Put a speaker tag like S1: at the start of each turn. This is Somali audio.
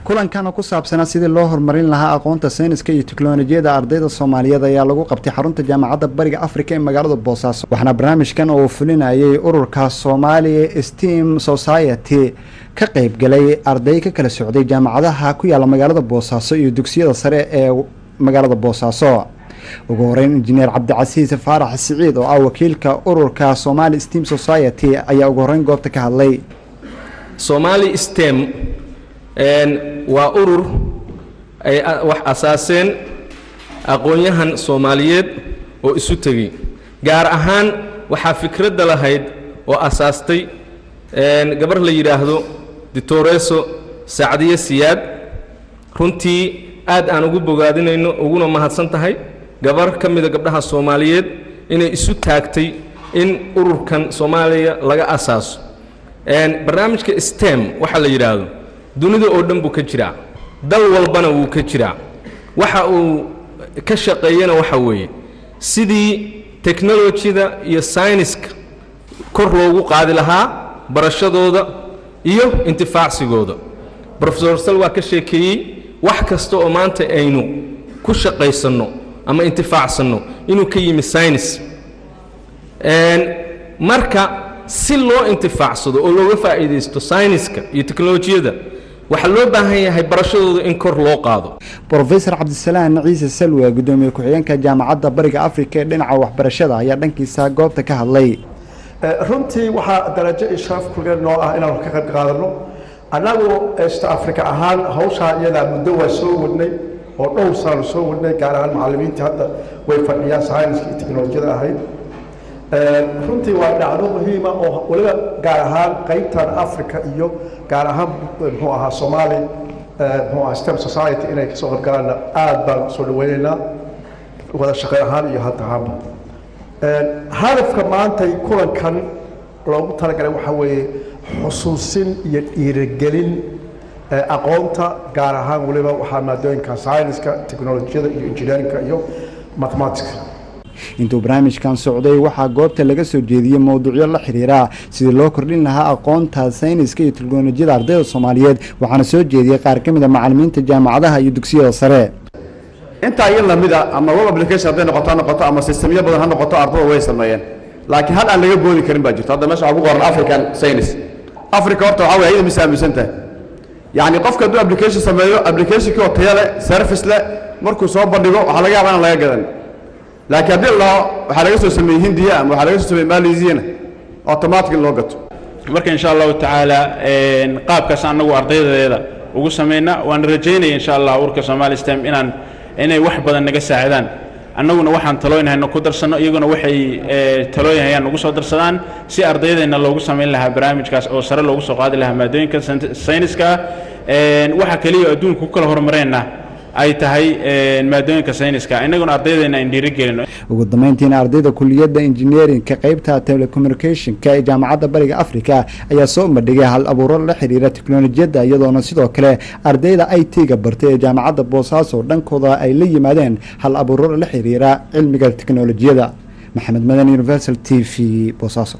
S1: Kulankan oo ku saabsanaa sidii loo horumarin lahaa aqoonta sayniska iyo teknolojiyadda ardayda Soomaaliyeed ayaa lagu qabtay xarunta Jaamacadda Bariga Afrika ee magaalada Boosaaso, waxaana barnaamijkan oo fulinayay ururka Soomaaliya STEM Society ka qaybgalay arday ka kala socday jaamacadaha ku yaala magaalada Boosaaso iyo dugsiyada sare ee magaalada Boosaaso. Ugu horeyn, Injineer Cabdicasiis Faarax Siciid oo ah wakiilka ururka Somali STEM Society ayaa ugu horeyn goobta ka hadlay.
S2: Somali STEM waa urur ay wax asaaseen aqoon-yahan Soomaaliyeed oo isu tegey. Gaar ahaan waxaa fikradda lahayd oo asaastay gabar la yidhaahdo Ditoreso Sacdiye Siyaad. Runtii aad aan ugu bogaadinayno uguna mahadsan tahay gabar ka mida gabdhaha Soomaaliyeed inay isu taagtay in ururkan Soomaaliya laga asaaso. Barnaamijka STEM waxaa la yidhaahdo dunida oo dhan buu ka jiraa, dal walbana wuu ka jiraa. Waxa uu ka shaqeeyana waxa weeye sidii technolojyada iyo sayniska kor loogu qaadi lahaa barashadooda iyo intifaacsigooda. Professor Sal waa ka sheekeeyey wax kasta oo maanta aynu ku shaqaysanno ama intifaacsanno inuu ka yimi saynis. Marka si loo intifaacsado oo looga faa'iidaysto sayniska iyo teknolojiyadda, waxaa loo baahan yahay barashadooda in kor loo qaado.
S1: Professor Cabdisalaan Ciise Salwe, gudoomiye ku-xigeenka Jaamacadda Bariga Afrika ee dhinaca waxbarashada, ayaa dhankiisa goobta ka hadlay.
S3: Runtii waxaa darajo iyo sharaf kulgeen noo ah inaanu ka qayb qaadano. Annagu East Africa ahaan hawshaa iyadaa muddo waa soo wadnay oo dhowr sanaanu soo wadnay, gaar ahaan macallimiintii hadda way fadhiyaan sayniska iyo teknolojiyada ahayd. Runtii waa dhacdo muhiima oo waliba gaar ahaan qaybtan Africa iyo gaar ahaan, muxuu ahaa, Soomaali, muxuu ahaa, STEM Society inay kasoo qayb galaanna aad baan soo dhaweynaynaa, wada shaqeyn ahaan iyo hadda ahaanba. Hadafka maantay kulankan loogu talagalay waxaa weeye xusuusin iyo dhiirigelin aqoonta, gaar ahaan waliba waxaa maadooyinka sayniska, teknolojiyada iyo engineerinka iyo mathematicska.
S1: Intuu barnaamijkan socday waxaa goobta laga soo jeediyey mowduucyo la xiriira sidii loo kordhin lahaa aqoonta sayniska iyo teknolojiyada ardayda Soomaaliyeed, waxaana soo jeediyey qaar ka mid a macalimiinta jaamacadaha iyo dugsiyada sare.
S4: Intaa in lamida ama web application hadday noqoto ha noqoto ama systemyo badan ha noqoto, ardada way sameeyeen, laakiin hal aan laga boodi karin baa jirto. Hadda meesha waxaa ku qoran African science. Africa horta waxaa wey ayada mise aaminsan tahay, yacni qofka hadduu application sameeyo, applicationkii oo tayo leh, service leh, markuu soo bandhigo waxaa laga yaabaa inaan laga gadan. Laakiin haddii la dhaho waxaa laga soo sameeyey Hindiya ama waxaa laga soo sameeyey Malaysiana, automatic in loo gato.
S5: Marka insha Allahu tacaala qaabkaas annagu ardaydadeeda ugu samayna, waan rajaynaya insha Allah ururka Somali STEM inay wax badan naga saacidaan. Annaguna waxaan talooyin hayno ku darsanno, iyaguna waxay talooyin hayaan ugu soo darsadaan, si ardaydeenna loogu samayn lahaa barnaamijkaas oo sare loogu soo qaadi lahaa maadooyinka sayniska. Waxa keliya adduunka ku kala horumareenna ay tahay maadooyinka sayniska, innaguna ardaydeenna aan dhiirigelino.
S1: Ugu dambeyntiina, ardayda kuliyadda engineerinka qeybta telecommunicationka ee Jaamacadda Bariga Africa ayaa soo bandhigay hal abuuro la xiriira teknolojiyadda, iyadoona sidoo kale ardayda IT-ga bartay ee Jaamacadda Boosaaso dhankooda ay la yimaadeen hal abuuro la xiriira cilmiga teknolojiyadda. Maxamed Madan, Universal TV, Boosaaso.